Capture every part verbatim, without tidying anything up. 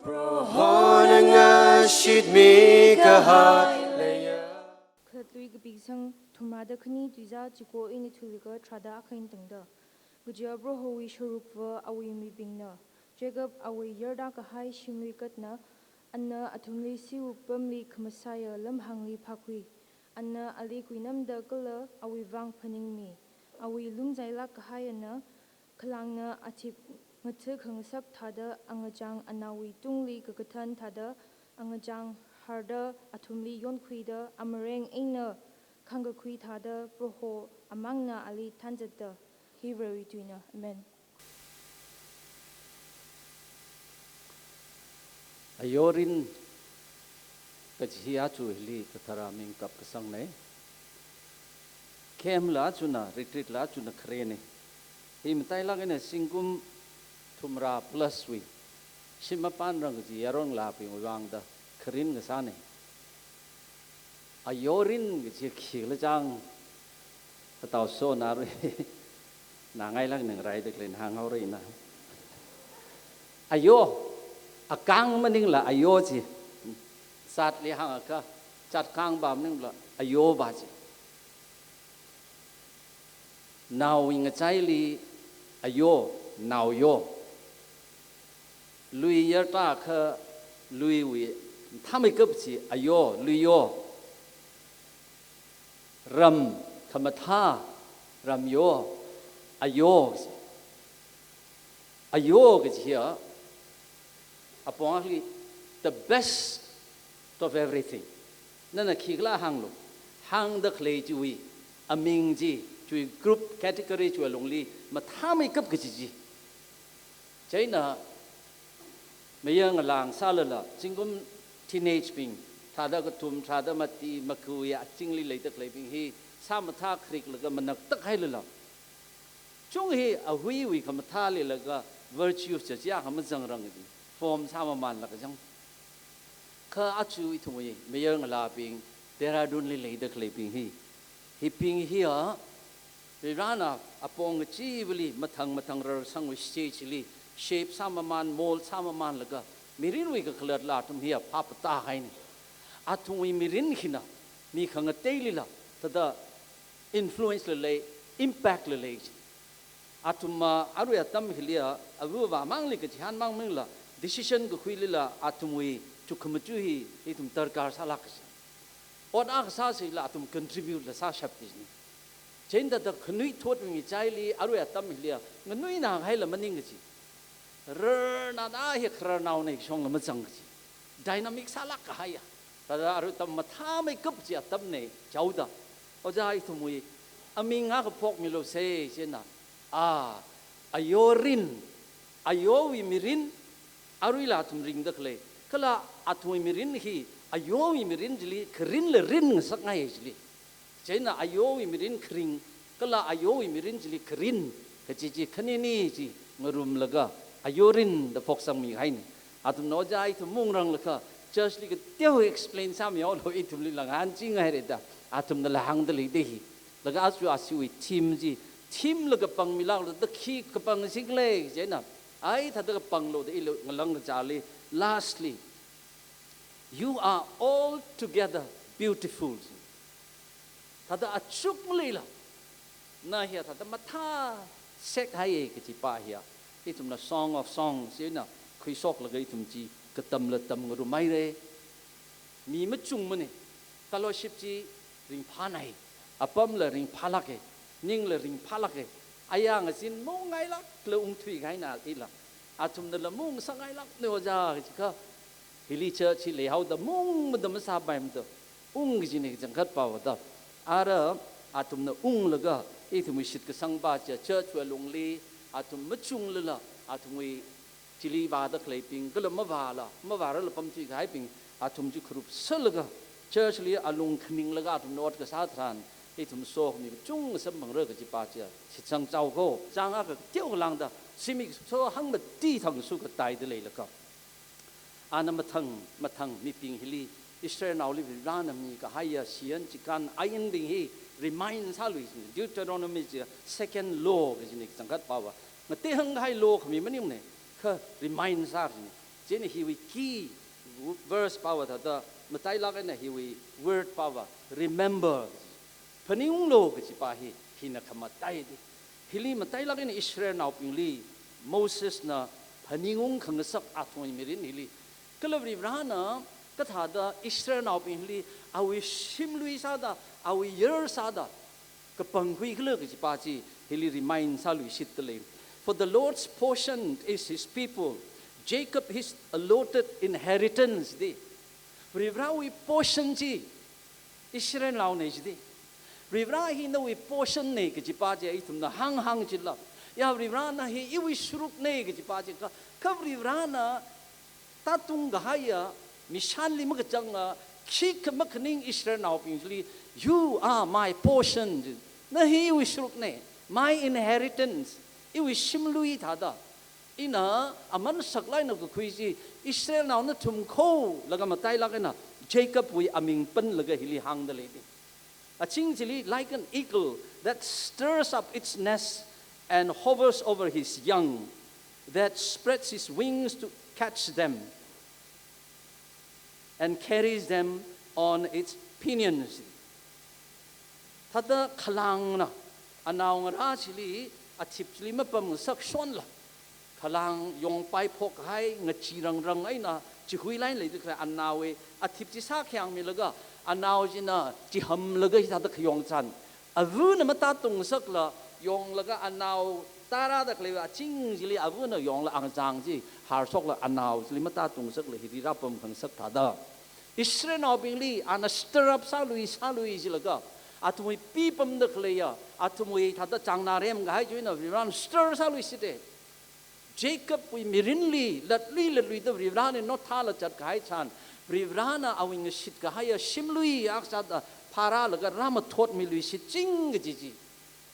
Prohona ngashitmi kahai leiya. Khalattawui kapisang thumrāda khani tuizā chiko eina thuilaga tharāda akha eina tangda. Kaja Prohowui sharukva awui mibingna, Jacob awui yarda kahai shimli katna, ana athumli siwui pamli khamasaiya lamhāngli phākhui. Ana ali khuinamda kala awui vang phaningmi. Awui lungzailāk kahai ana, khalāngna athip ngathā khangasak thāda angachang anaowui tungli kakathān thāda angachang harda athumli yonkhuida amareng eina khangkakhui thāda Proho amangna ali thanzatda. Hi Varewui tuina. Amen. Ayorin kaji hi aja hili kathara ming kapkasangnei. Camp la ajana, retreat la ajana khareni. Hi matailāk eina zingkum thumrā plus wui shim mapānrang kaji yaronlabingwui vangda kharin kasānei. Ayorin kaji khikhala chang, atao so narui na ngailāk ning raida khalei hānghaora ina. Ayo, akang maningla ayo ji. Zatli hāngakha, zatkang pa maningla ayo pa ji. Naowui ngachaili ayo, naoyo. Lui yarda kha luiwui mathāmeikap chi ayo, luiyo. Ram khamathā, ramyo, ayo. Ayo kaji hiya, apong akhali, the best of everything. Nana khikhala hānglu, hāngda khalei chiwui aming chi, chiwui group category chiwui alungli mathāmeikap kaji chi. Chieina mayar ngalāng sālala, zingkum teenage bing, tharāda kathum, tharāda mati, makui achingli leida khaleibing hi, sāmathā khariklaga manaktak hailala, chung hi ahuiwui khamathā leilaga virtue chachiakha mazangrang di, form sāmamanlaga chang. Kha aja ithumwui mayar ngalābing, Dehradunli leida khaleibing hi, hibing hiya, Varivarana apong kachivali mathang mathang rarsangwui stage li shape sāmaman, mold sāmamanlaga mirinwui kakhalatla athum hiya phāpata hainei. Athumwui mirin hina mi khangateilila thāda influence la lei, impact la lei ji. Athumva arui atam hiliya, ava avā mangli kachihān mang maningla, decision kakhuilila athumwui chukhamachu hi ithum darkar sālāk kaji. Ot akha sāsila athum contribute la sāshap kajinei. Chieina thāda khanuithotwui ngachaili arui atam hiliya, nganuina haila maning kaji. Rarnada hi khararnaonei kashongla mazang kaji. Dynamic sālāk kahaiya. Thāda arui atam mathāmeikap chi atamnei, chaoda. Ojā ithumwui aming akha phokmilu sei chieina. A, ayorin, ayowui mirin, aruila athum ringda khalei. Kala athumwui mirin hi, ayowui mirin chili kharinla rin ngasakngai chili. Chieina ayowui mirin kharing, kala ayowui mirin chili kharin, kaji chi khanini chi ngarumlaga, ayorin da phoksangmi hainei. Athumna ojā ithum maungranglakha, church li kateo explain sāmihaolu, ithumlila ngahānching hairada, athumnala hāngda leida hi. Laga aja ashiwui theme chi, theme laga pangmilāklu da khi kapang sing lei, chieina, ai thāda kapanglu da ila ngalang kachāli, lastly, "You are altogether beautiful." Thāda achuk maleila, na hiya thāda mathāsek haiya kaji pa hiya, ithumna Song of Songs eina khuishoklaga ithum chi katamla tamngarum hairei. Mi machungmanei, fellowship chi ringphānai, apamla ringphālākei, ningla ringphālākei, ayang azin maungngailākla ungthui kahaina ila. Athumnala maungngasakngailāknei ojā kajikha, hili church hi leihaoda maungmada masāpaimada, ung kajinei kachangkhat pao da. Ara athumna unglaga, ithumwui shitkasang pa chiya church wui alungli, athum machunglala, athumwui chili vāda khaleibing, kala mavāla, mavārala pamthui kahaibing, athum chi kharupsalaga, church li alung khaninglaga athumna ot kasā tharan, ithum sokhami kachungkha samphangra kaji pa chiya, shitsang chao ko, chang akha kateo lāngda, zimiksho hangmati thangsu kataida leilakha. Ana mathang, mathang mibing hili, Israelnaoli Varivarana mikahaiya shiyan chikān ainbing hi remind sālui, Deuteronomy chiya second law kajinei kachangkhat paova. Ngatei hāngkahai law khami maningmanei, kha remind sārinei. Chieina hiwui key verse pāva thāda, matailāk eina hiwui word pāva, remember. Phaningunglu kajipa hi, hina khamataiya. Hili matailāk eina Israelnaobingli Mosesna phaningung khangasak athumwui mirin hili. Kala Varivarana kathāda Israelnaobingli awui shimlui sāda, awui yer sāda kapangkhuikhala kajipa chi hili remind sāluishitdalei. For the Lord's portion is his people, Jacob his allotted inheritance da. Varivarawui portion chi Israelnaona jida. Varivara hi nawui portion na kajipa chi ithumna hānghāng chila. Ya, Varivarana hi iwui sharukna kajipa chi kha, kha Varivarana tātung kahaiya mishanli makachanga, khikha makhaning Israelnaobingli, "You are my portion." Na hi iwui sharukna, my inheritance, iwui shimlui thāda. Ina aman saklāk eina kakhui chi, Israelnao nathum kho, laga matailāk eina Jacobwui aming panlaga hili hāngdalei. Aching chili, like an eagle that stirs up its nest and hovers over his young, that spreads his wings to catch them and carries them on its pinions. Thāda khalangna anaongarā chili, athip chili mapamngasak shonla, khalang yongpai phokhai, ngachee rangrang eina chihuilāk eina leida khalei anaowui athip chi sākhayang milaga, anao china chihamlaga hithāda khayong chān, avana matātungngasakla, yonglaga anao tārāda khaleiwui aching chili avana yongla angazang chi harshoklaga anao chili matātungngasakla hili rāpamkhangasak thāda, Israelnaobingli ana stir up sālui, sālui jilaga, athumwui pipamda khaleiya, athumwui thāda chāngnā remkahai chi eina Varivarana stir sāluishita. Jacobwui mirinli latlui latluida Varivarana nothāla zatkahai chān, Varivarana awui ngashitkahaiya shimlui akha sāda phārālaga rāmathotmiluishitching kaji chi.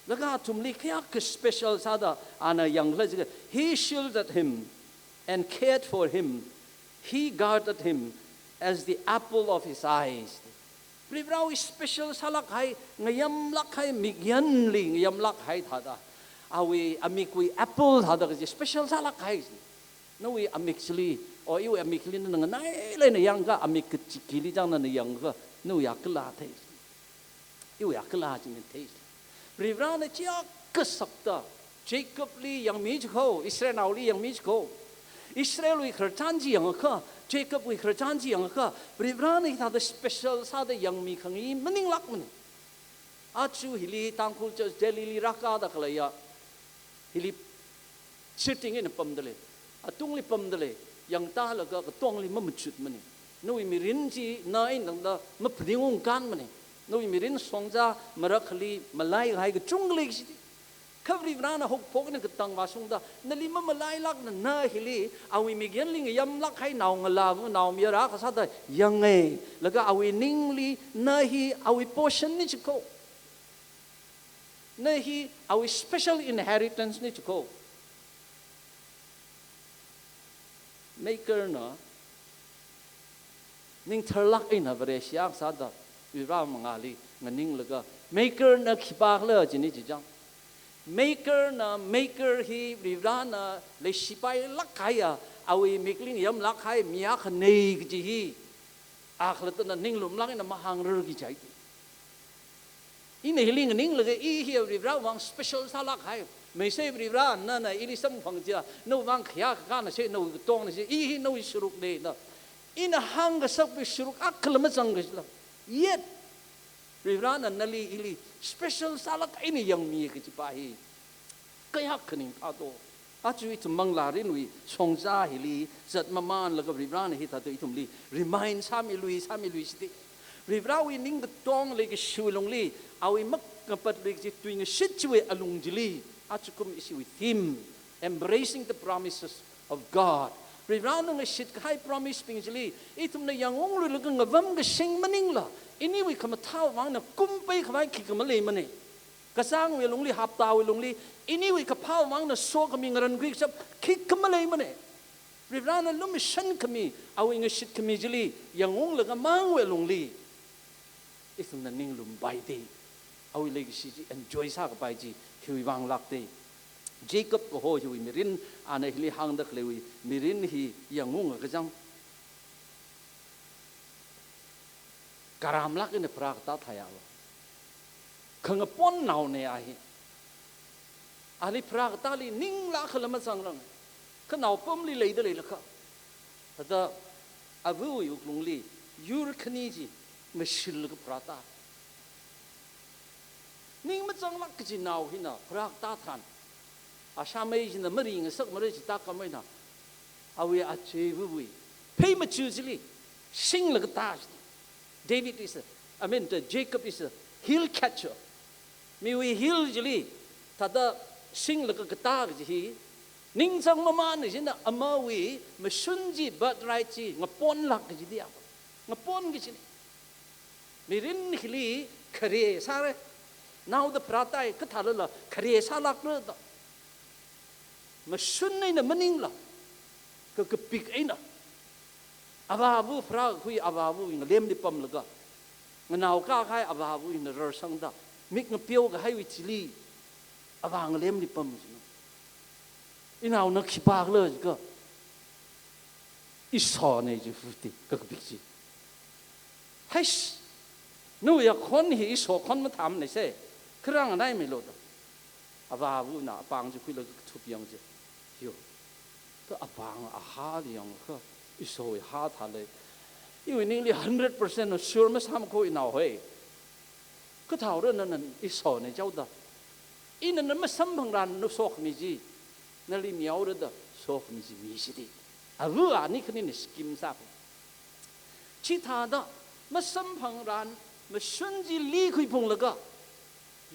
Laga athumli kayākha special sāda ana yangkhala jiakha, "He shielded him and cared for him. He guarded him as the apple of his eyes." Varivarawui special sālākkahai, ngayamlākkahai, mikyanli ngayamlākkahai thāda, awui amikwui apple thāda kaji special sālākkahai. Nawui amik chili, o iwui amik chili nana nganailāk eina yangakha, amik kachikili chang nana yangakha, nawui akhala thei. Iwui akhala chi mathei. Varivarana chiyākha sakta Jacobli yangmi chi kho, Israelnaoli yangmi chi kho. Israelwui khararchan chi yangakha, Jacobwui khararchan chi yangakha, Varivarana hithāda special sāda yangmikhangai maninglākmana. Aja hili Tangkhul Church Delhili rākāda khaleiya, hili shitting eina pamdalei, atungli pamdalei, yangtālaga katongli mamachutmana. Nawui mirin chi na eina tangda maphaningungkānmana. Nawui mirin shongza marakhali malaikahai kachungkha lei kaji chi. Kha Varivarana haokaphok eina katang vāshungda, nali mamalailākna na hili, awui mikyanli ngayamlākkahai naongalāva, naomayara akha sāda yanga, laga awui ningli na hi awui portion na chi kho. Na hi awui special inheritance na chi kho. Makerna ningtharlāk eina Vareshi akha sāda Varivara mangāli nganinglaga, Makerna khipākhala chi na chi chang. Makerna, Maker hi Varivarana leishipailākkahaiya, awui mikli ngayamlākkahai mi akhana kaji hi, a khalattana ninglumlāk eina mahāngrarki jai. Ina hili nganinglaga, i hi Varivarawui vang special sālākkahai. Mei sei Varivara, nana ili samphang chiakha, nawui vang khayā kakāna sei, nawui katongna sei, i hi nawui sharukna da. Ina hāngkasakwui sharuk akhala mazang kajila. Yet, Varivarana nali ili special sālāk eina yangmi kajipa hi kayākha ningphādo. Aja ithum manglārinwui shongza hili zatmamanlaga Varivarana hithāda ithumli remind sāmilui, sāmiluishita. Varivarawui ningkatong leikashiwui lungli, awui makapatluiki kaji tuingashit chiwui alung chili, ajakum ishiwui theme, embracing the promises of God. Varivarana ngashitkahai promise bing chili, ithumna yangungluilaga ngavam kashing maningla, iniwui khamathāwui vangna kumpei khavai khikha maleimana. Kazangwui lungli, haptawui lungli, iniwui kaphāwui vangna sokhami, ngarankhui kashap khikha maleimana. Varivarana lumashankhami, awui ngashitkhami chili yangunglaga mangwui lungli, ithumna ninglumpai da. Awui leikashi chi enjoy sākapai chi hiwui vang lākta. Jacob kaho hiwui mirin, ana hili hāngda khaleiwui mirin hi yangunga kachang. Karamlāk eina pharākatā thāya lo. Khangapon naona a hi. Ali pharākatāli ninglāk khala mazangrang. Kha naopamli leida leilakha. Thāda avawui wuklungli yur khani chi mashillaga pharātā. Ning mazanglāk kaji nao hina pharākatā tharan, ashāmei china maringasakmara chithākhamei eina, awui achei avawui phei machu chili shinglaga tā chi. David is a, I mean, the Jacob is a heel catcher. Miwui heel chili thāda shinglaga katā kaji hi, ningchāngmamān china amawui mashun chi, birthright chi ngaponlāk kaji diya. Ngapon kajina. Mirin hili khare sāra. Naoda pharātai, kathālala khare sālākra da. Mashun eina maningla, kakapik eina. Avā ava pharākakhui, avā avawui ngalemli pamlaga, nganao kākahai avā avawui nararsangda, mik ngapeokahaiwui thili, avā ngalemli pam china. Inaona khipākhala jiakha, Esau na ji futi kakapik chi. Haish, nawui akhon hi Esau khon mathāmana se, kharāng nganaimeilo da. Avā avana apāng chi khuilaga kathup yang chi. Yo. Kha apāng ahāli yangakha, Esauwui hā thālei. Iwui ningli hundred percent sure masāmakho inao hoi. Kathāora nana Esau na jihaoda. Ina na masamphangran na sokhami chi, nali mihaora da sokhami chi mi chidi. Ava ani khanina scheme sāphung. Chithāda masamphangran mashun chi likhuiphunglaga,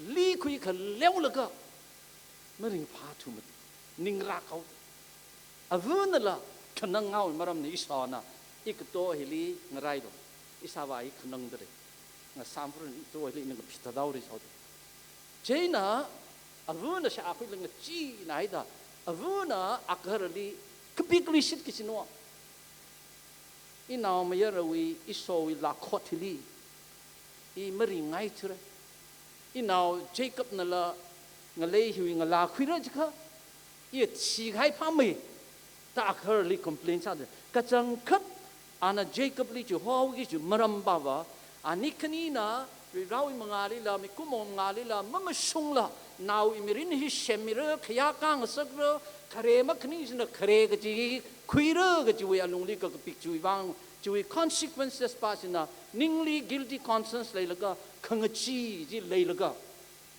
likhui khaleolaga, maringphā thuma, ningrākhao. Avanala khanang ngaowa maramna Esauna, ikato hili ngarailu, ishāvā hi khanangda lei. Ngasamphangran ikato hili ina ngaphithādaora jihaoda. Chieina avana shākhuilaga ngachee eina haida, avana agaharli kapikluishit kachina. Inaomayarawui Esauwui lākhot hili, i maringngaithura. Inao Jacobnala ngalei hiwui ngalā khuira jiakha, i thikahai phāmei, da agaharli complain sāda. Kachangkhat ana Jacobli chihoki kaji maram pava, ani khanina Varivarawui mangālila, mikumo mangālila mamashungla, naowui mirin hi semmira, khayākā ngasakra, khare makhaning china khare kaji khuira kajiwui alungli kakapik chiwui vang, chiwui consequences pa china, ningli guilty conscience leilaga, khangachee chi leilaga,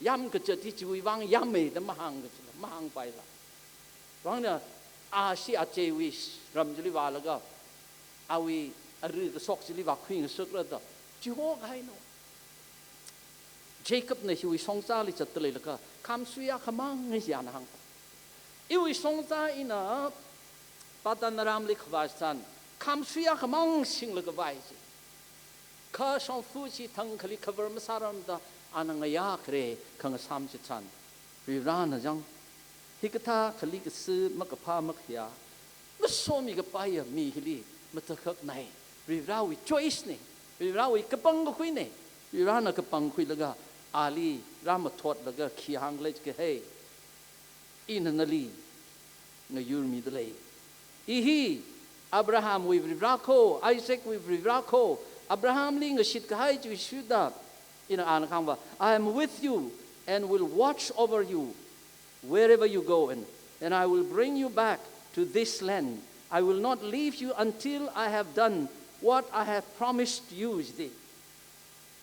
yamkazat hi chiwui vang yammei da mahāng kajila, mahāngpaila. Vangna, ashi acheiwui ram chili vālaga, awui ara kasok chili vākhui ngasakra da, chihokahaina. Jacobna hiwui shongzali zatda leilakha, khamsui akhamang ngai jana hāng. Iwui shongza ina Padan Aramli khavā chitharan, khamsui akhamang singlaga vāi ji. Kha shongfa chi thangkhali cover masāramda, ana ngayā khare khangasam chitharan, Varivarana jang, hikathā khali kashi makaphā makhayā, ngasomi kapaiya mi hili matakhaknei. Varivarawui choice na, Varivarawui kapangkakhuina, Varivarana kapangkhuilaga, ali rāmathotlaga khi hānglei jiakha, ina nali ngayurmida lei. I hi Abrahamwui Varivara kho, Isaacwui Varivara kho, Abrahamli ngashitkahai Jishuda, ina ana kahāngva, "I am with you and will watch over you wherever you go, and, and I will bring you back to this land. I will not leave you until I have done what I have promised you," jida.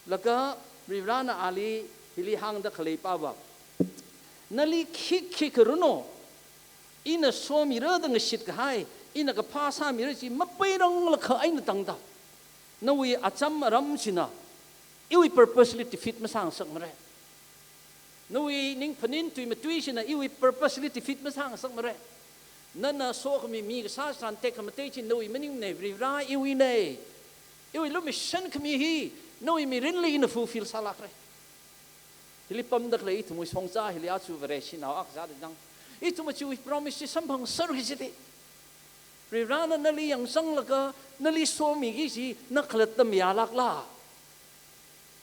Laga Varivarana ali hili hāngda khalei pava, nali khikhi kharanu, ina somira da ngashitkahai, ina kaphā sāmira chi mapairanglakha eina tangda, nawui acham aram china iwui purposeli defeat masāngasakmara. Nawui ningphaning tui matui china iwui purposeli defeat masāngasakmara. Nana sokhami mi kasā chitharan tekhamatei chi nawui maningnei, Varivara iwuinei. Iwui lumashan khami hi nawui mirinli ina fulfill sālākra. Hili pamda khalei ithumwui shongza hili aja Vareshinao akha sāda jang, ithum chiwui promise chi samphangser kajida. Varivarana nali yangsanglaga, nali somiki kaji na khalatta mayālākla?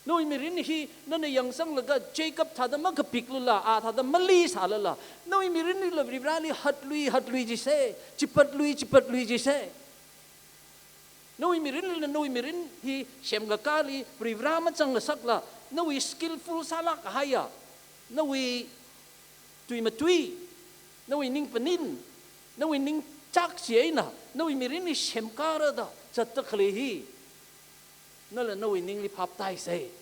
Nawui mirin hi nana yangsanglaga Jacob thāda makapiklala, a thāda malisālala, nawui mirin hila Varivarali hatlui hatlui jise, chipatlui chipatlui jise. Nawui mirin hila nawui mirin hi semkakāli Varivara mazangngasakla, nawui skillful sālāk kahaiya, nawui tuimatui, nawui ningpanin, nawui ningchak chieina nawui mirin hi semkārada zatda khalei hi, nala nawui ningli phaptāise.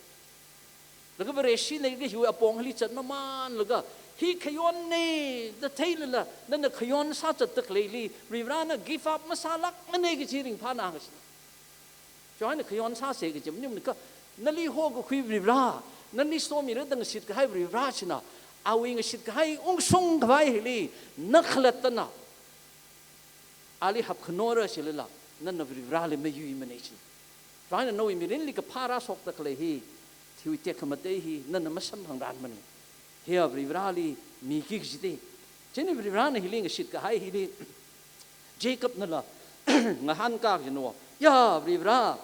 Laga Vareshina kahiwui apong hili zatmamanlaga, hi khayonne da theilala, nana khayon sāzatda khaleili Varivarana give up masālākmane kaji ringphāna hāngsi. Chieina khayon sāse kaji maningmana, nali hokakhui Varivara, nali somira da ngashit kahai Varivara china, awui ngashit kahai ungshung khavai hili na khalattana ali hapkhanora jilala, nana Varivarali mayuimane chi. Chieina nawui mirinli kaphā rāshokda khalei hi, chiwui tekhamatei hi nana masamphangranmane. Hiya Varivarali miki kajite. Chieina Varivarana hili ngashit kahai hili, Jacobnala ngahānkā kajina, ya Varivara,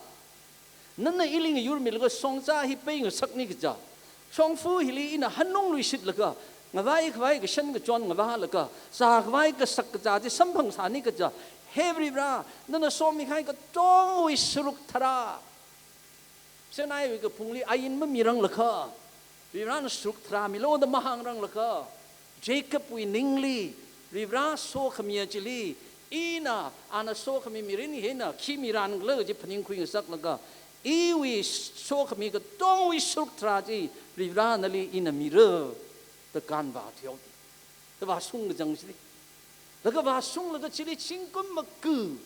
nana ili ngayurmilaga shongzā hi peingasakni kaja, shongfa hili ina hanungluishitlaga, ngavai khavai kashan kachon ngavālaga, zākhavai kasak kazā chi samphangsāni kaja, he Varivara, nana somikahai katongwui saruk tharā, Sinaiwui kaphungli ain mamiranglakha, Varivarana saruk tharāmilu da mahāngranglakha, Jacobwui ningli Varivara sokhamiya chili, ina ana sokhami mirin hi ina khi mirangla kaji phaningkhui ngasaklaga, iwui sokhami katongwui saruk tharā chi Varivara nali ina mira da kānvā thuihaoda. Da vāshung kachang chili. Laga vāshunglaga chili zingkum maga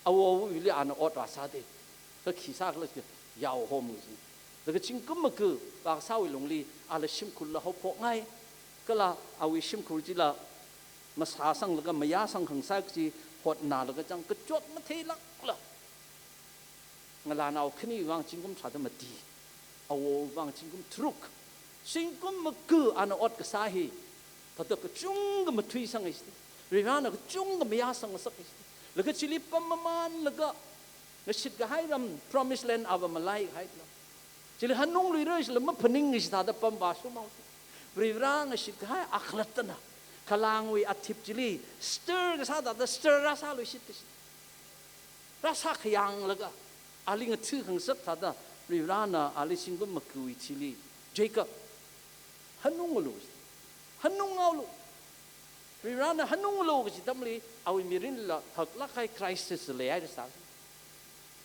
awowuili ana ot vāsāda. Kha khi sākhala chi, yao hom kaji. Laga zingkum maga vākasāwui lungli, ala shimkhurla haophokngai. Kala awui shimkhur chila masāsanglaga mayāsang khangasai kaji hotnālaga chang, kachot matheilākla, ngalānao khaniwui vang zingkum tharāda mati, awowui vang zingkum tharuk, zingkum maga ana ot kasā hi, phāda kachungkha mathuisang haisi, Varivarana kachungkha mayāsang ngasak haisi. Laga chili pammamanlaga, ngashit kahai ram, promised land ava malaihaila, chili hanungluira jila maphaning chithāda pam vāshunghaosi. Varivara ngashit kahai akhalattana, khalangwui athip chili stir kasā thāda stir rāsāluishit kaji. Rāsā khayanglaga, ali ngatha khangasak thāda, Varivarana ali zingkum magawui thili, Jacob, hanunglu, hanunghaolu. Varivarana hanunglu kaji atamli, awui mirinla haklāk kahai crisis leihaida sā.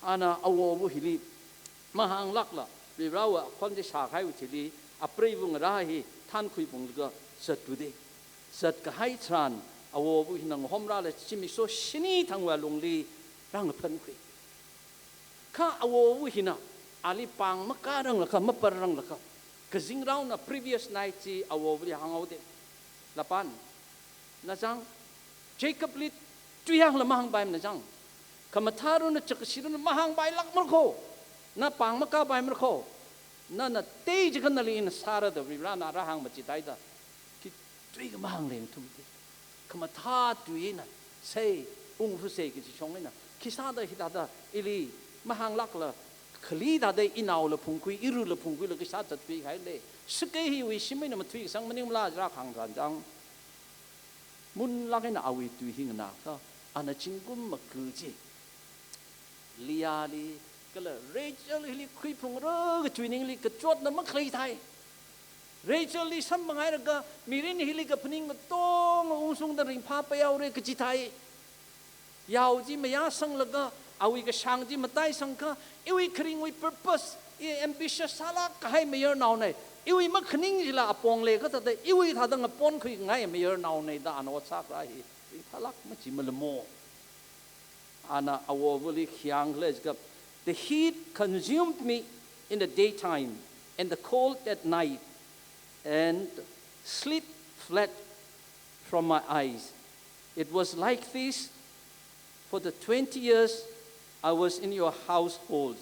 Ana awowu hili mahānglākla, Varivarawui akhon chi shākahaiwui thili, apreiva ngarā hi thānkhuiphunglaga zatluida. Zatkahai tharan, awowu hina ngahomrāla zimiksho shini thangwui alungli rāngaphankhui. Kha awowu hina ali pāng makāranglakha, maparranglakha, kazingraona previous night chi awowuli hānghaoda. Lapan, na chang, Jacobli tui hāngla mahāngpaimana chang. Khamathāranu, chakshiranu mahāngpailākmara kho. Na pāng makāpaimara kho. Nana tei jiakha nali ina sāra da Varivarana rāhāng machithāda. Khi tui khamahāng lengthumda. Khamathā tui eina, sei, ungfuse kaji shong eina, khisāda hithāda ili mahānglākla, khalei thāda inaola phungkhui, irala phungkhuilaga khisā zatthui kahaile. Sakei hiwui shim eina mathuikasang maningmala jira khangazan chang. Munlāk eina awui tui hi nganākha, ana zingkum maga chi Leahli, kala Rachel hili khuiphungra kachiwui ningli kachotna makhalei thai. Rachelli samphanghairaga mirin hili kaphaning katonga ungshungda ringphā paihaora kaji thai. Yao chi mayāsanglaga, awui kashāng chi mataisangkha, iwui kharingwui purpose, i ambitious sālāk kahai mayarnaonei. Iwui makhaning chila apong leikha thāda, iwui thāda ngaponkhuingai mayarnaonei da ana ot sākharā hi ringphālāk machimalamo. Ana awowuli khi hāngkhala jiakha, "The heat consumed me in the daytime, and the cold at night, and sleep fled from my eyes. It was like this for the twenty years I was in your household."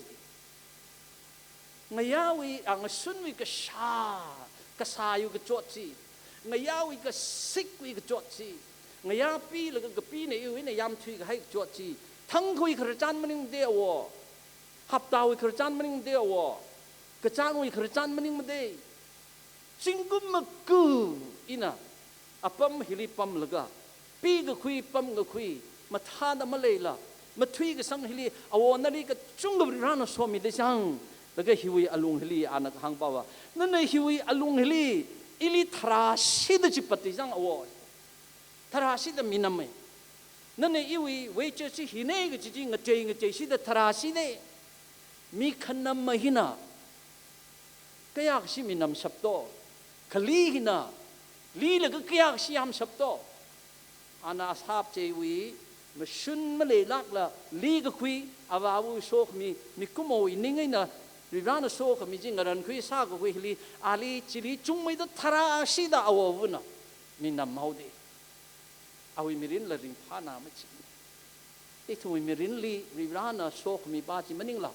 Ngayāwui, a, ngashunwui kashā, kashāwui kachot chi, ngayāwui kasikwui kachot chi, ngayā pilaga kapina iwui eina yamthui kahai kachot chi, thangkhui khararchan maningmade awo, haptawui khararchan maningmade awo, Kachāngwui khararchan maningmade. Zingkum maku ina apam hili pamlaga, pikakhui pamkakhui, mathāda maleila, mathuikasang hili, awo nali kachungkha Varivarana somida chang, laga hiwui alung hili ana kahāngpava, nana hiwui alung hili, ili tharāshida chipatda chang awo. Tharāshida minamai. Nana iwui wages chi hine kaji chi ngachei ngacheishida tharāshide. Mi khanama hina kayākha shi minamshap to. Kali hina lilaga kayākha shi yamshap to. Ana asāp cheiwui mashun maleilākla, likakhui, avāwui sokhami, mikumowui ning eina Varivarana sokhami chi ngarankhui sākakhui hili, ali chili chungmeida tharāshida awovana minamhaode. Awui mirinla ringphāna machi. Ithumwui mirinli Varivarana sokhamipa chi maningla,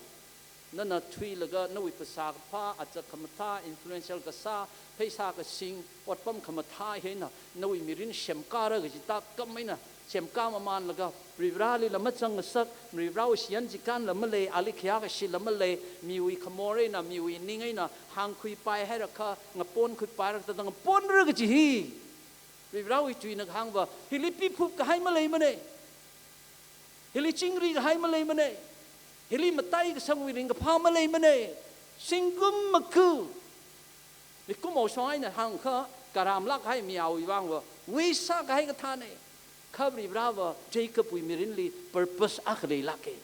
nana thuilaga nawui phasā kaphā, achak khamathā, influential kasā, pheisā kasing, otpam khamathā hi eina nawui mirin semkāra kaji tākam eina semkā mamanlaga, Varivaralila mazangngasak, Varivarawui shiyan chikānla malei, ali khayākha shila malei, miwui khamor eina, miwui ning eina hāngkhuipai hairakha, ngaponkhuipai hairakha, thāda ngaponra kaji hi Varivarawui tuina kahāngva, hili piphup kahai maleimane. Hili chingri kahai maleimane. Hili mataikasangwui ringkaphā maleimane. Zingkum maku mikumo shong eina hāngkha, karamlāk kahai mi awui vangva waste sākahai kathāne. Kha Varivarava Jacobwui mirinli purpose akha leilāke.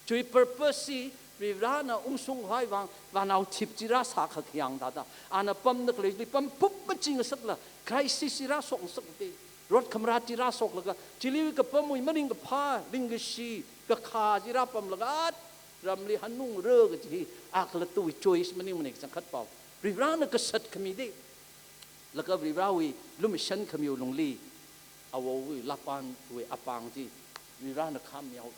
Chiwui purpose chi Varivarana ungshungkhavai vang, vānao thip chi rāsākha khayang thāda, ana pamda khaleili pamphup machingasakla, crisis chi rāshokngasakde. Rot khamarat chi rāshoklaga, chili kapamwui maringkaphā, ringkashi, kakhā chi rāpamlaga, at ramli hanungra kaji hi, akhala tuwui choice maningmane kachangkhat pao. Varivarana kasat khamide. Laga Varivarawui lumashan khamiwui lungli, awowui lapanwui apāng chi Varivarana khāmihao.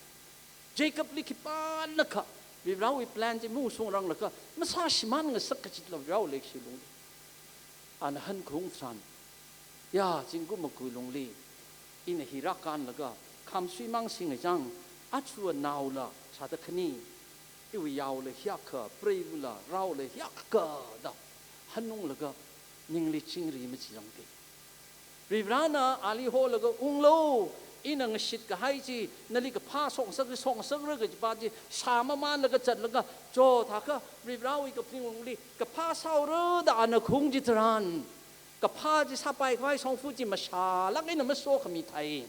Jacobli khipānakha Varivarawui plan chi maungshungranglaga, masāshimānngasak kachila Varivarawui leikashi lungli. Ana hankhaung tharan, ya, zingkum maku lungli ina hi rākānlaga, khamsui mang singachang, aja naola sāda khani, iwui yaola hiyākha, preivula, raola hiyākha da hanunglaga, ningli chingri machirangde. Varivarana ali holaga, unglo, ina ngashit kahai chi nali kaphā shokngasak, shokngasakra kajipa chi shāmamanlaga zatlaga, chothākha Varivarawui kaphaning lungli kaphā sāhaora da ana khaung chitharan, kaphā chi sāpaikhavai shongfa chi mashālāk eina masokhami thai.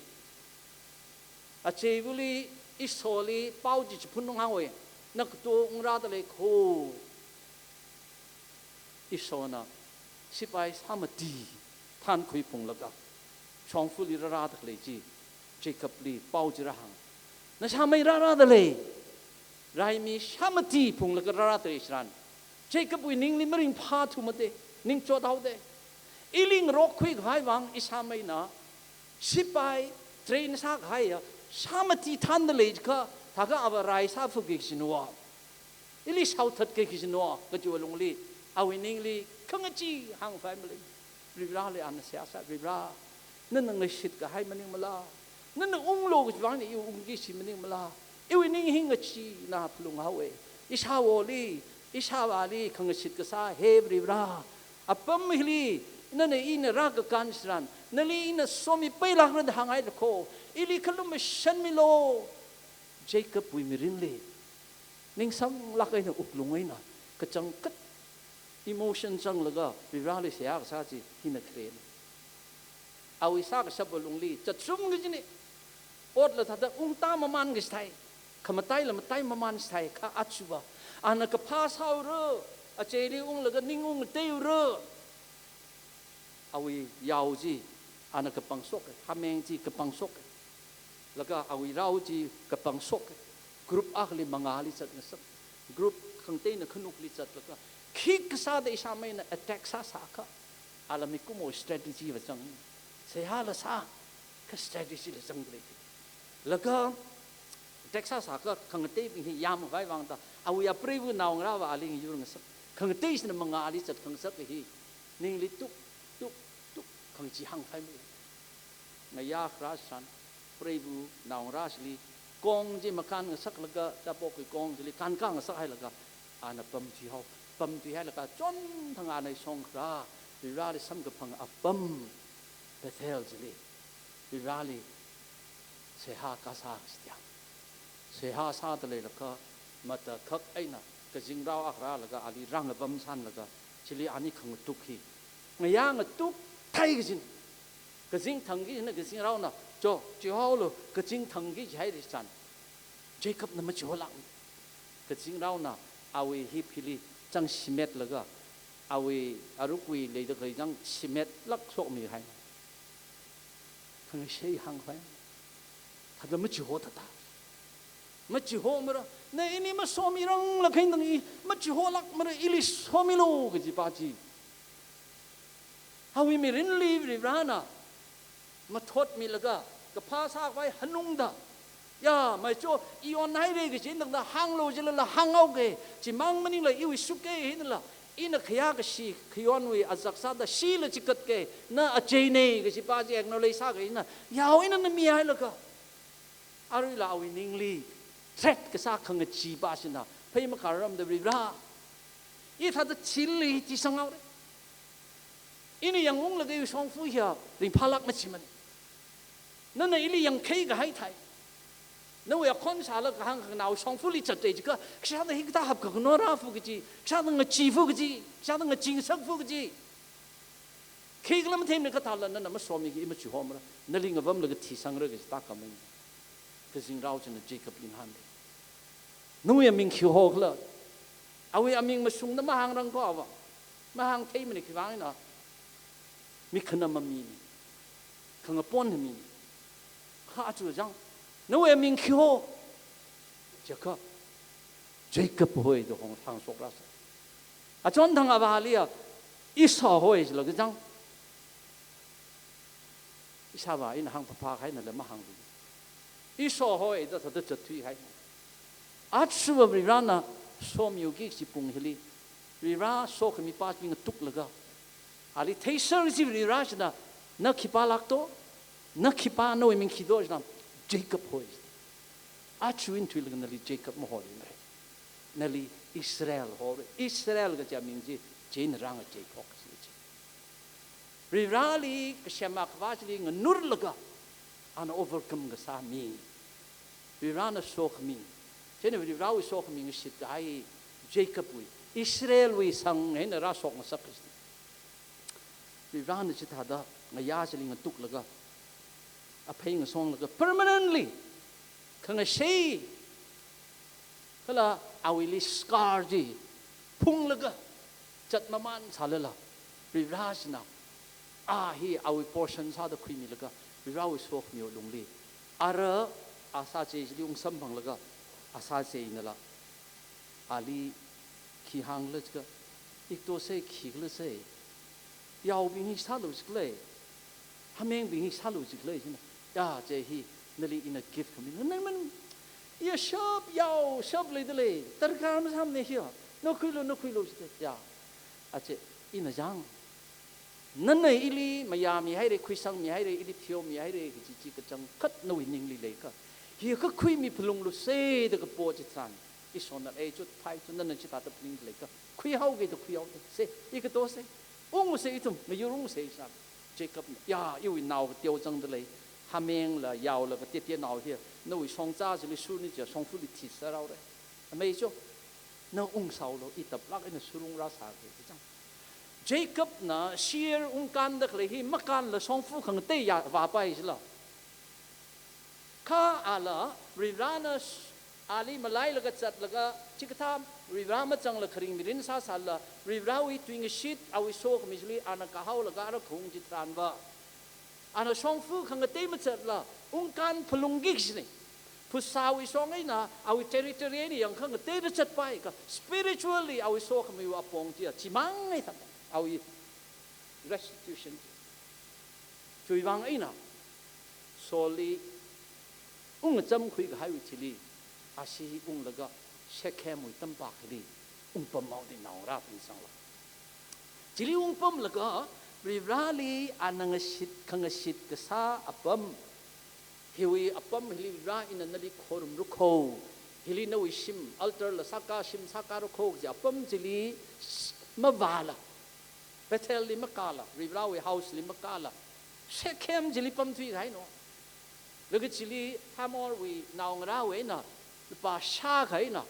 Acheivali Esau li pao chi chiphun nung hāngwe, na kato ungrāda lei kho. Esauna sipai sāmati thankhui phunglaga, shongfali rārāda khalei chi, Jacobli pao chi rāhāng. Nashāmei rārāda lei. Raimi sāmati phunglaga rārāda lei tharan, Jacobwui ningli maringphāthumade, ningchot haode. Ili ngarokkhuikhavai vang ishāmeina sipai train sākahaiya sāmati thānda lei jiakha, thākha ava rai sāphuki kajinao, ili shaothatki kajinao kajiwui lungli, awui ningli khangachee hāngkhavai malei. Varivarali ana seihā sā, Varivara, nana ngashit kahai maningmala? Nana unglo kajiwui vangna i ungki kaji maningmala? Iwui ning hi ngacheena phalung haowe. Ishāwoli, ishāvāli khangashit kasā, he Varivara, apam hili nana ina rākakān tharan, nali ina somipailākra da hānghai da kho. Ili khalumashanmilo. Jacobwui mirinli ningsanglāk eina wuklung eina kachangkhat emotion zanglaga Varivarali seihā kasā chi hina kharena. Awui sākashapwui lungli zatshum kajine. Otla thāda ungtā maman kajithai, khamataila matai maman chithai, kha ajava ana kaphā sāhaora, acheili unglaga ning ungngateihaora. Awui yao chi ana kapangshok, hameng chi kapangshok, laga awui rao chi kapangshok. Group akhali mangāli zatngasak, group khangateina khanukli zatlaga, khikha sāda ishāmeina attack sāsākha, ala mikumo strategy va zang. Seihāla sā, kha strategy la zangda lei. Laga attack sāsākha khangateibing hi yāmkhavai vangda, awui apreiva naongarāva ali ngayurngasak. Khangatei china mangāli zatkhangasak hi ningli tuk, tuk, tuk khangachee hāngkhavai malei. Ngayā kharā tharan, preiva naongarā chili kong chi makānngasaklaga, chapokwui kong chili kānkā ngasakhailaga, ana pamthuihao. pam tuihailaga chonthang ana shongkharā, Varivarāli samkaphang apam Bethel chili, Varivarāli seihā kasā Christian. Seihā sāda leilakha, matakhak eina kazingrao akha rālaga ali rāngapam sānlaga, chili ani khangatuk hi ngayā ngatuk thai kajina. Kazing thangki kajina, kazingraona, "Cho, chihaolu, kazing thangki," jihaira chān. Jacobna machiholākmana. Kazingraona awui hip hili chang shimetlaga, awui arukwui leida khalei chang shimetlāk shokmihaina. Khangashei hāngkhavai. Thāda machiho thāda. Machihomara, na ini masomiranglakha eina tang i machiholākmara, ili somilu kajipa chi. Awui mirinli Varivarāna mathotmilaga, kaphā sākhavai hanungda, "Ya, maicho, i onhaira," kaji eina tangda hānglu jilala hānghaoki, chimang maningla iwui shuki hinala, ina khayā kashi khayonwui azak sāda shila chikatki, na acheina kajipa chi acknowledge sāki eina, yao eina na mihailaga, aruila awui ningli threat kasā khangacheepa china, phei makharamda, "Varivarā, i thāda chili thisanghaora. Ina yangunglaga iwui shongfa hiya ringphālāk machimana. Nana ili yangkhei kahai thai. Nawui akhon sālaga kahāng khanganao shongfali zatta jiakha, kashāda hikathā hapkakhanao rāfa kaji, kashāda ngacheefa kaji, kashāda ngacheesakfa kaji. Khikhala matheimana kathāla nana masomiki, i machihomara, nali ngapamlaga thisangra," kaji tākhamei. Kazingrao china Jacobli ngahānda, "Nawui aming khi hokhala?" Awui aming mashungda mahāngrangko ava. Mahāngtheimana, khiwuivang eina, mi khanama mina, khangapon mina. Kha achu chang, "Nawui aming khi ho?" jiakha, "Jacob hoi," da hong hāngshokrasai. Achonthang avāliya, "Esau hoi," jilakha chang, "Ishāvā, ina hāngphaphā kahainala mahānglu. Esau hoi," da thāda zatthuihai. Achuva Varivarāna somiuki kaji pung hili, Varivarā sokhamipa chi ngatuklaga, ali theiser chi Varivarā china, "Na khipālākto? Na khipā, nawui ming khito?" jina, "Jacob hoi." "Achu eina thuilaga nali Jacob mahoringra. Nali Israel hora. Israel kaji aming chi, chieina rāngacheiphok," kaji chi. Varivarāli kasem akhavā chili nganurlaga, ana overcome kasā mi. Varivarāna sokhami. Chieina Varivarāwui sokhami ngashitkahai Jacobwui, Israelwui sang eina rāshokngasak kaji. Varivarāna chithāda ngayā chili ngatuklaga, aphei ngasonglaga, permanently khangashei kala awuili scar chi phunglaga zatmamān sālala, Varivarā china a hi awui portion sāda khuimilaga, Varivarāwui sokhamiwui lungli, ara asā chei chili ungsamphanglaga, asā cheinala ali khi hāngkhala jiakha, "Ikto sei, khikhala sei. Yaobing hi sālu jikhala, hamengbing hi sālu jikhala," jina. "Ya, chi hi nali ina gift khamina. Nana man, ya shap, yao shap leidalei. Darkar masāmana hiya. Na khuilu, na khuilu," jida. Ya. Ache, ina chang, "Nana ili mayāmihaira, khuisangmihaira, ili theomihaira kaji chi kachangkhat nawui ningli leiakha, hi kakhui mi phalunglu sei," da kapo chitharan, Esaunaoli, "Chu, phai chu, nana chithāda phaning leiakha, khuihaoki da khuihaoda sei, i kato sei. Ungsa ithum, ngayur ungsa," jina. Jacobna, "Ya, iwui nao kateo zangdalei. Hamengla yaola kateoteonao hi nawui shongza chili shurni chiakha shongfali thiserhaora. Amei cho, na ungsālu, i taplāk eina surungrāsāki," da chang. Jacobna Seir ungkānda khalei hi makānla shongfa khangatei ya vāpai jila. Kha ala Varivarāna s-, ali malailaga zatlaga, chikathā Varivarā mazangla kharing mirin sāsālala, Varivarāwui tuingashit awui sokhami chili ana kahaolaga ara khaung chitharanva, ana shongfa khangatei mazatla, ungkān phalungki kajina. Phasāwui shong eina, awui territory eina yang khangateida zatpai kha, spiritually awui sokhamiwui apong chiya chimang eina thang, awui restitution. Chiwuivang eina, Saulli ungchamkhui kahaiwui thili, ashi unglaga Shechemwui tampak hili ungpamhaoda naongarā pingsangla. Chili ungpamlaga, Varivarāli ana ngashit, khangashit kasā apam, hiwui apam hili Varivarā ina nali khorumra kho, Hili nawui shim, altar la sāka, shim sākara kho kaji apam chili s-, mavāla. Bethel li makāla, Varivarawui house li makāla. Shekhem chili pamthui kahaina. Laga chili Hamorwui naongarāwui eina, lupā shākha eina,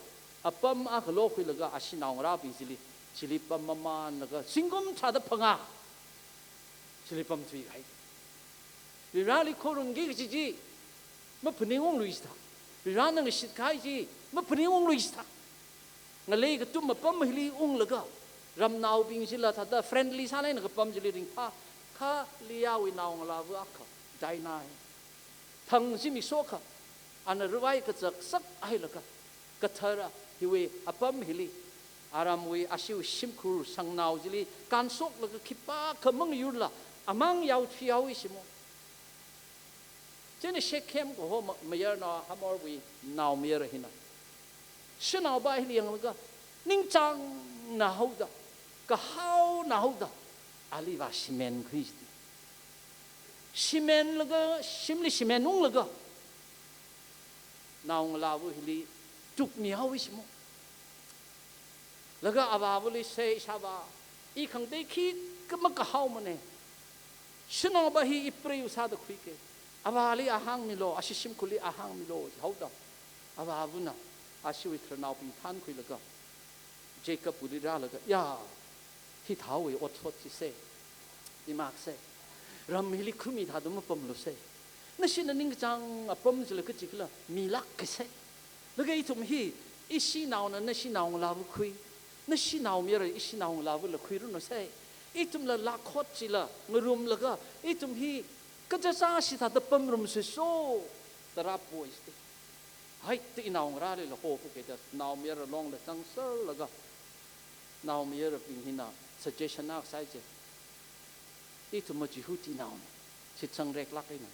apam akha lokhuilaga ashi naongarābing chili, chili pam mamānlaga, zingkum tharāda phangā. Chili pamthui kahai. Varivarali khorumki kaji chi, maphaningung luisita. Varivarana ngashit kahai chi, maphaningung luisita. Ngalei katum apam hili unglaga, ramnaobing chila thāda friendly sālāk eina kapam chili ringphā, kha Leahwui naongalāva akha, Dinah hi. Thang zimiksho akha, ana ravai kazaksak hailaga, kathara hiwui apam hili, aramwui ashiwui shimkhur sangnao chili, kānshoklaga khipākha mangayurla, amang yaothui haowa shimo. Chieina Shekhem kaho ma-, mayarnao Hamorwui naomayara hina. Shanaova hili yanglaga, ningchāngna haoda, kahaona haoda, ali vāshimānkhui jiti. Shimānlaga, shimli shimānunglaga, naongalāva hili tukmi haowa shimo. Laga avāvali sei, ishāvā, i khangatei khikha makahaomana. Shanaova hi i preiva sāda khuike. Avāli ahāngmilu, ashi shimkhurli ahāngmilu, haoda. Avāvana, ashiwui tharnaobing thānkhuilaga, Jacobwuili rālaga, ya, hithāwui otshot chi sei, imak sei. Ram hili kharumi thāda mapamlu sei. Nashina ningkachāng apam chila kachikla milāk kasei. Laga ithum hi, ishi naona nashi naongalāva khui, nashi naomayara ishi naongalāvala khuiranu sei. Ithumla lakhot chila ngarumlaga, ithum hi kachacha shithāda pamrumsei so, tarāpoi jiti. Haida inaongarālila hopuke da, naomayara longla zangserlaga, naomayarabing hina suggestion akha sāi chi. Ithum ma Jihudinaona, shitsang reklāk eina.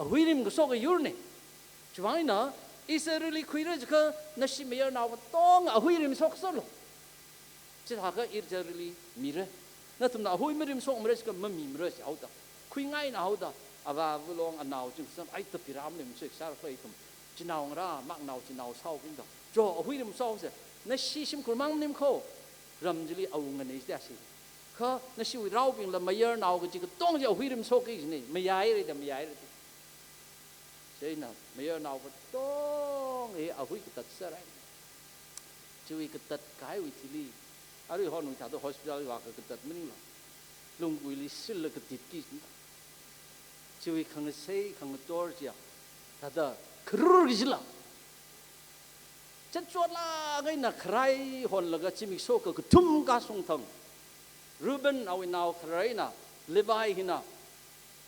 Ahui rimkashok ayurna. Chiwuivang eina, Israelli khuira jiakha, nashi mayarnao katonga ahui rimshokserlu. Chithākha Israelli mira. Nathumna ahui marimshokmara jiakha mamimara jihaoda, khuingaina haoda, avāva long anao ching kasam, ai tapi ram lim chik sāra khalei ithum. Chinaongarā, maknao chinao sāhaobingda, jo, ahui rimshokse. Nashi shimkhur mang maning kho, ram chili awunga nei jida shi. Kha nashiwui raobingla mayarnao kaji katonga chi ahui rimshokki jina, mayaira da, mayaira da. Chieina mayarnao katonga hi ahui katat sārai. Chiwui katat kahaiwui thili, arui honwui thāda hospital vākha katat maningla, lungguili shilla katitki jina. Chiwui khangasei khangator chiya, thāda kharurki jila. Chachot lāk eina kharai honlaga zimiksho kakathum kashung thang, Reuben awui nao kharar eina Levi hina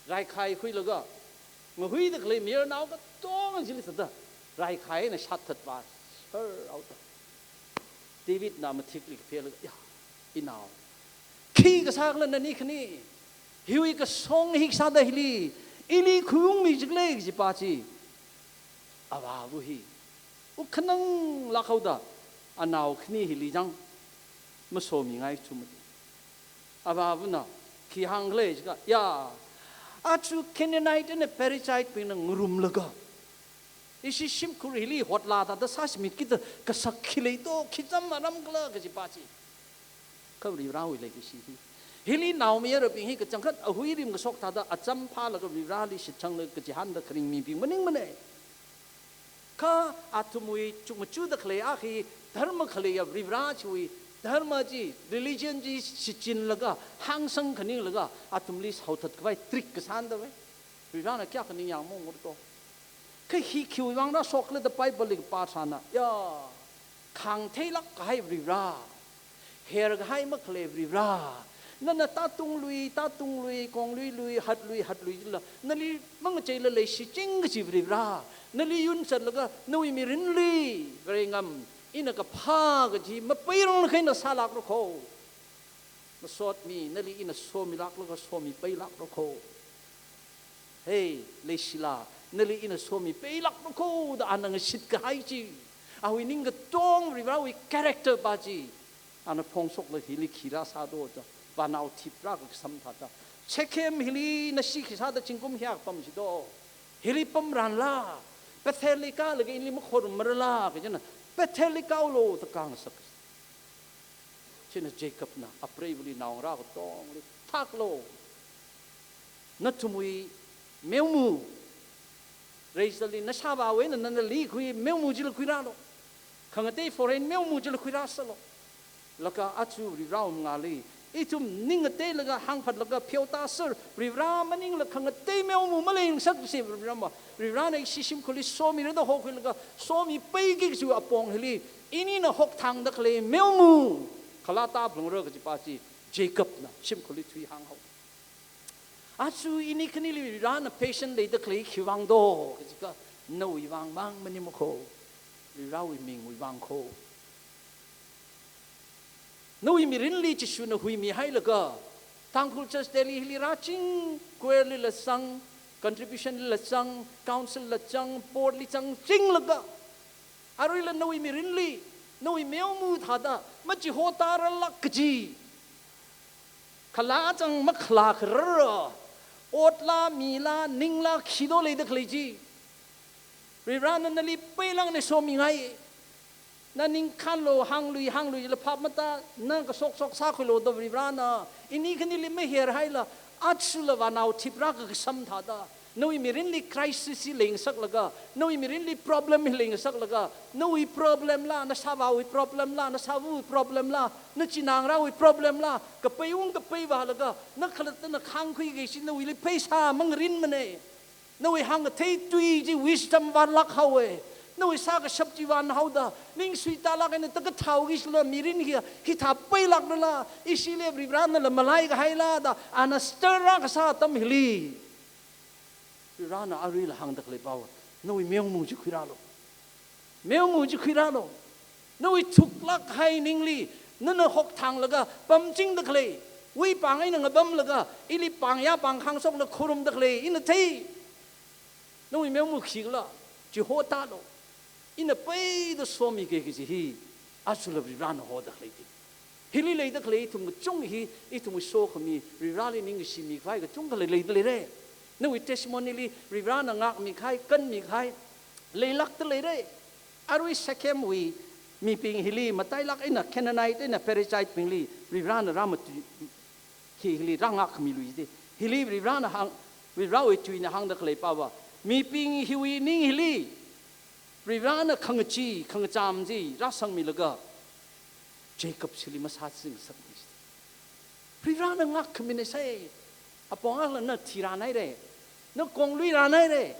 raikhai khuilaga, ngahuida khalei mayarnao katonga chili thāda raikhai eina shatthatpa, sir, haoda. Davidna mathikli kaphelaga, ya, inao, khi kasā khala nani khani, hiwui kashong hi kasāda hili, ili khuiungmi jikhala kajipa chi, avāva hi wukkhananglāk haoda, anao khani hili chang masomingai chu mati. Avāvana khi hāngkhala jiakha, ya, aja Canaanite eina Perizzitebingna ngarumlaga, ishi shimkhur hili hotlā thāda sāshimit kida kasak khi lei to, khi cham aram khala kajipa chi. Kha Varivarawui leikashi hi. Hili naomayarabing hi kachangkhat ahui rimkashok thāda acham phālaga Varivarali shitsanglaga kachihānda kharing mibing maningmana. Kha athumwui chukmachuda khalei akha hi dharma khaleiya Varivara chiwui dharma chi, religion chi shichinlaga, hāngsang khaninglaga, athumli shaothat khavai trick kasāna da vai. Varivarana kayākha ningyāng maungura to. Kha hi khiwui vang rāshok khala da Bible li kapā tharanna, ya, khāngtheilāk kahai Varivara, her kahai makhalei Varivara, nana tātung lui, tātung lui, konglui lui, hat lui, hat lui jila, nali mangacheila leishi ching kaji Varivara, nali yun zatlaga nawui mirinli, Varengam, ina kaphā kaji mapeirang kha ina sālākra kho. Masotmi, nali ina somilāklaga somipeilākra kho. Hey, leishila, nali ina somipeilākra kho da ana ngashit kahai chi, awui ning katong Varivarawui character pa chi, ana phongshoklaga hili khi rāsā do da, vānao thip rākasam thāda, Shekhem hili nashi khi sāda zingkum hiyākha pamshi do, hili pamranla, Bethel li kālaga inili makhorummarala kajina, Bethel li kālu da kāngasak. China Jacobna apreivali naongarā katongli thaklu. Nathumwui meomu, Rachel li nashāvāwui eina nana likhui meomu chila khuirālu. Khangatei foreign meomu chila khuirāsalu. Laga aja Varivarāwui mangāli ithum ning ngateilaga hāngphatlaga pheotāser, Varivarā maningla khangatei meomu maleingasaksi Varivarā ma. Varivarāna ishi shimkhurli somirada hokhuilaga somipaiki kaji apong hili, inina hokthangda khalei meomu kala tāphalungra kajipa chi Jacobna shimkhurli thuihānghao. Aja ini khanili Varivarāna patient leida khalei khiwui vang do kajikha, nawui vang mang maningmana kho, Varivarāwui mingwui vang kho. Nawui mirinli Jishuna huimihailaga, Tangkhul Church Delhi hili rāching, choir lila zang, contribution lila zang, council la zang, board li zangchinglaga, aruila nawui mirinli, nawui meomu thāda machihotārarlāk kaji, kala chang makhalā kharara, otla, mila, ningla, khi do leida khalei chi, Varivarāna nali peilāk eina somingai. Na ningkhānlu, hānglui hāngluila phap matā, na kashokshok sākhuilu da Varivarāna ini khanili maherhaila, ajala vānao thiprā kakasam thāda, nawui mirinli crisis chi leingasaklaga, nawui mirinli problem hi leingasaklaga, nawui problem la, nashāvāwui problem la, nashāvawui problem la, nachinā ngarāwui problem la, kapeiung kapeivālaga, na khalatta na khāngkhui kaji chi nawuili pheisā mangarinmana. Nawui hāngkathei tui chi wisdom vānlāk haowa. Nawui sākashap chi vānhaoda, ning suitālāk eina takathao kajila mirin hi, hithā peilākrala, ishili Varivarānala malai kahaila da, ana stir rākasā atam hili, Varivarāna aruila hāngda khalei pao, nawui meomu chi khuirālu. Meomu chi khuirālu. Nawui thuklāk kahai ningli, nana hokthanglaga pamchingda khalei, wui pāng eina ngapamlaga, ili pāng ya pāng khangshokla khorumda khalei ina thei. Nawui meomu khikhala, chihotālu. Ina peida somiki kaji hi, ajala Varivarāna hoda khalei chi. Hili leida khalei ithum kachungkha hi, ithumwui sokhami, Varivarāli ningkashi mikhavai kachungkha lei, leida leira. Nawui testimony li Varivarāna ngākmikahai, kanmikahai leilākda leira. Arui Shekhem wui mibing hili matailāk eina Canaanite eina Perizzite bingli Varivarāna rāmatui, khi hili rāngākkhamiluida. Hili Varivarāna hāng, Varivarāwui tuina hāngda khalei pao va, mibing hiwui ning hili Varivarāna khangachee, khangachām chi rāsangmilaga, Jacob chili masāzingngasakmi. Varivarāna ngākkhamina sai, apong akhana na thirānhaira, na kongluirānhaira.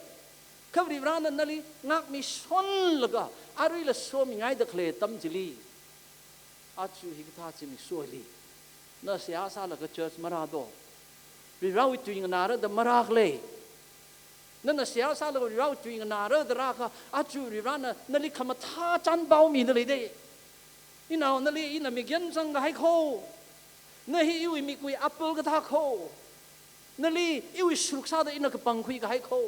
Kha Varivarāna nali ngākmishonlaga, aruila somingaida khalei atam chili, aja hikathā zimiksho hili, na seihā sālaga church marādo. Varivarāwui tui nganāra da marākhala. Nana seihā sālaga Varivarāwui tui nganāra da rākha, aja Varivarāna nali khamathā chānpao mida leida. Inao, nali ina mikyan zangkahai kho. Na hi iwui mikwui apple kathā kho. Nali iwui sharuk sāda ina kapangkhui kahai kho.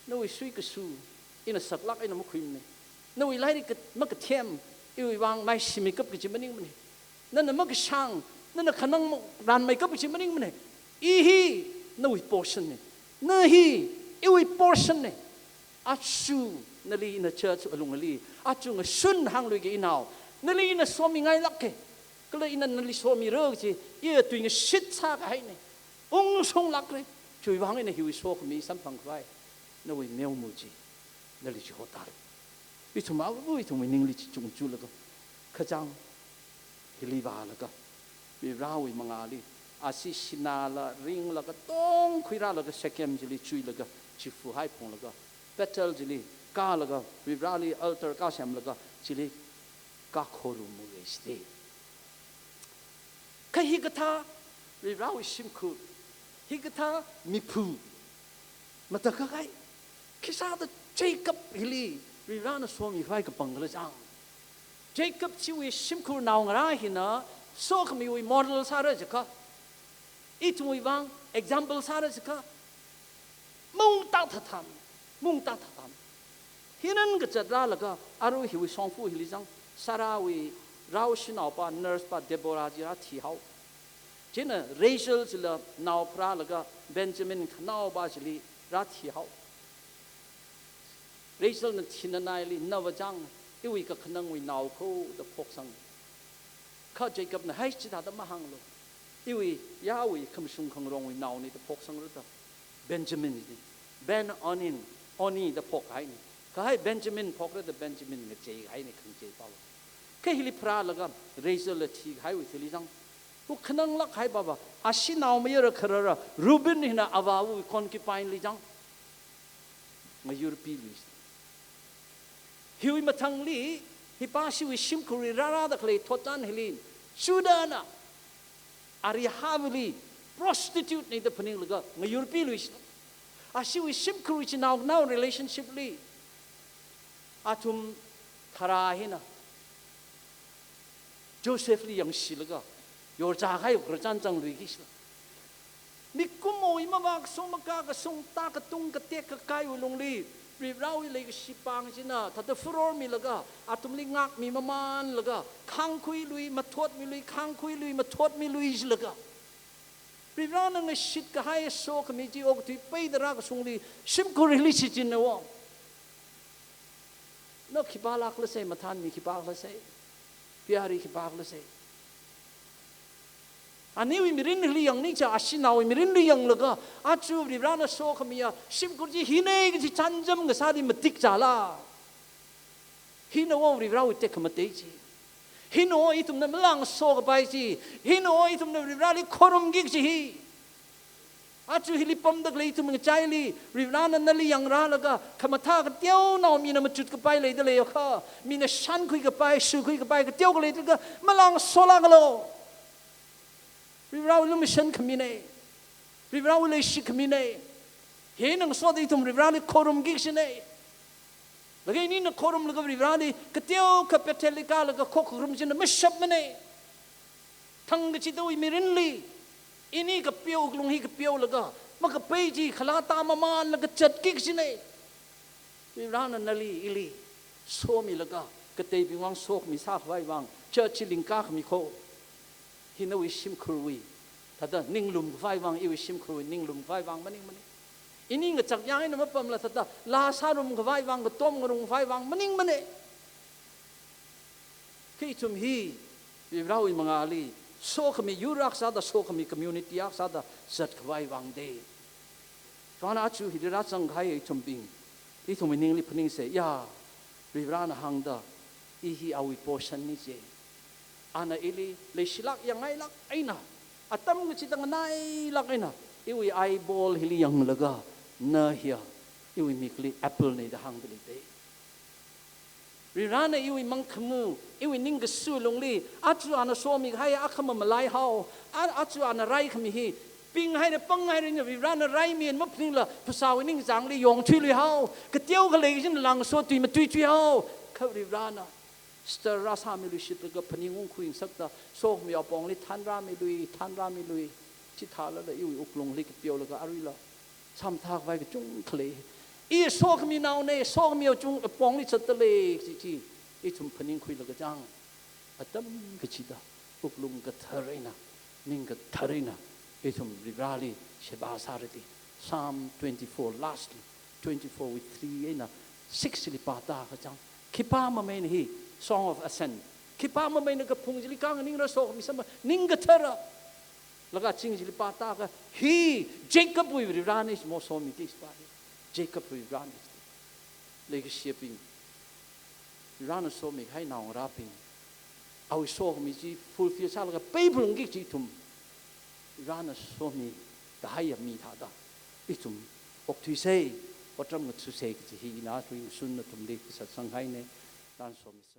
Nawui suikasu ina saklāk eina makhuimana. Nawui lairik ka-, makathem iwui vang maishi makap kaji maningmana. Nana makashāng, nana khanang ma-, rānmeikap kaji maningmana. I hi nawui portion na. Na hi iwui portion na. Aja nali ina church alungli, aja ngashun hāngluiki inao, nali ina somingailāka. Kala ina nali somira kaji, iya tuingashit sākahaina. Ungshunglākra. Chiwui vang eina hiwui sokhami samphangkhavai, nawui meomu chi nali chihotāra. Ithum avu ithumwui ningli chi chungchulaga, kachāng hili vālaga, Varivarāwui mangāli, asi sinā la ringlaga tongkhuirālaga Shekhem chili chuilaga, chifu haiphunglaga, Bethel chili kālaga, Varivarāli altar kāsemlaga, chili kākhorumura jida. Kha hikathā Varivarāwui shimkhur, hikathā miphu, matakhak kahai, khisāda Jacob hili Varivarāna somikhavai kapangkhala chang. Jacob chiwui shimkhur naongarā hina sokhamiwui model sāra jiakha, ithumwui vang example sāra jiakha, maungtā thatham, maungtā thatham. Hina kazat rālaga, arui hiwui shongfa hili zang, Sarahwui rao shanaopa, nurse pa Deborah chi rāthihao. Chieina Rachel chila nao pharālaga Benjamin khanaopa chili rāthihao. Rachelna thinanaili nava chang, iwui kakhanangwui nao kho da phoksang. Kha Jacobna, "Hai, chithāda mahānglu. Iwui, yāwui khamashung khangarongwui naona," da phoksangra da. Benjamin ni. Ben Onin, Oni da phokhaina. Kha hai Benjamin phokra da Benjamin ngacheihaina, khangachei pao. Kha hili pharālaga Rachelli thihaiwui thili chang. Wuk khananglāk kahai pava, ashee naomayara kharara, Reuben hina avāwui concubine li chang. Ngayurpilui. Hiwui mathangli, hipā asheewui shimkhurli rārāda khalei thotchan hili, Judahna, arihavali, prostitute na da phaninglaga, ngayurpilui. Asheewui shimkhurwui chinaonao relationship li, athum tharā hina Josephli yangshilaga, yorchā kahai khararchan changluiki shila. Mikumowui mavākasung makakasung, tākatung katek kakaiwui lungli, Varivarāwui leikashi pāng china, thāda furor milaga, athumli ngākmi mamanlaga, khāngkhuilui, mathotmilui, khāngkhuilui, mathotmilui jilaga. Varivarāna ngashit kahai sokhami chi okathui peida rākashungli, shimkhurli shichinna wo. Na khipālākla sei, mathānmi khipākla sei, piyari khipākla sei. Aniwui mirinli yangni cha, ashee naowui mirinli yanglaga, aja Varivarāna sokhamiya shimkhur chi hina kaji chānjam kasāli matik chala. Hina wo Varivarāwui tekhamatei chi. Hina wo ithumna malāngso kapai chi. Hina wo ithumna Varivarāli khorumki kaji hi. Aja hili pamda khalei ithum ngachaili, Varivarāna nali yangrālaga, khamathā kateonao mina machut kapai leida leiakha, mina shānkhui kapai, shukhui kapai kateokha leidalaga, malāngsolākalu. Varivarāwui lumashan khamina. Varivarāwui leishi khamina. Hina ngasoda ithum Varivarāli khorumki kajina. Laga inina khorumlaga Varivarāli kateokha Bethelli kālaga khokharum china mashapmana. Thangkachidawui mirinli, ini kapeo, wuklung hi kapeolaga, makapai chi khalata mamanlaga zatki kajina. Varivarāna nali ili somilaga, kateibing vang sokhami sākhavai vang, church li lingkakhami kho. Hi nawui shimkhurwui, thāda ninglum khavai vang, iwui shimkhurwui ninglum khavai vang maningmana. Ini ngachak yang eina mapamla thāda, laa sārum khavai vang, katom ngarung khavai vang maningmana. Kha ithum hi, Varivarāwui mangāli, sokhami yur akha sāda, sokhami community akha sāda, zat khavai vang da. China aja hili rāzang kahai ithumbing, ithumwui ningli phaningsei, ya, Varivarāna hāngda, i hi awui portion na je. Ana ili leishilāk yangngailāk eina, atam kachida nganailāk eina, iwui eyeball hili yanglaga, na hiya, iwui mikli apple na da hāngda lei da. Varivarāna iwui mangkhamu, iwui ningkasu lungli, aja ana somi kahai akhama malaihao, a-, aja ana raikhami hi, pinghaira, panghaira eina Varivarāna raimi eina maphaningla, phasāwui ningkachāngli yongthuiluihao, kateokha leikajina lāngso tui matuithuihao, kha Varivarāna stir rāsāmiluishitlaga phaningungkhui ngasakta, sokhami apongli thanrāmilui, thanrāmilui, chithālala iwui wuklungli kapeolaga aruila, sāmathā khavai kachungkha lei. I sokhami naona, sokhami achung apongli zatda lei, kaji chi, ithum phaningkhuilaga chang, atam kachida, wuklung kathar eina, ning kathar eina, ithum Varivarāli sheba sāradi. Psalm twenty-four, lastly, twenty-four wui three eina six li pāda kachang. Khipā mameina hi, Song of Ascent. Khipā mameina kaphung chili kānganingra sokhami samphang, ning kathara. Laga ching chili pāda kha, hi Jacobwui Varivarāna, mo somiki spa hi. Jacobwui Varivarāna. Leikashiyabing, Varivarāna somi kahai naongarābing, awui sokhami chi fulfill sālaga peiphungki kaji ithum, Varivarāna somi kahaiya mi thāda ithum okthuisei, otram ngathāsei kaji hi ina tui ngasun nathumli kasā sanghaina. Varivarāna somi sāranu.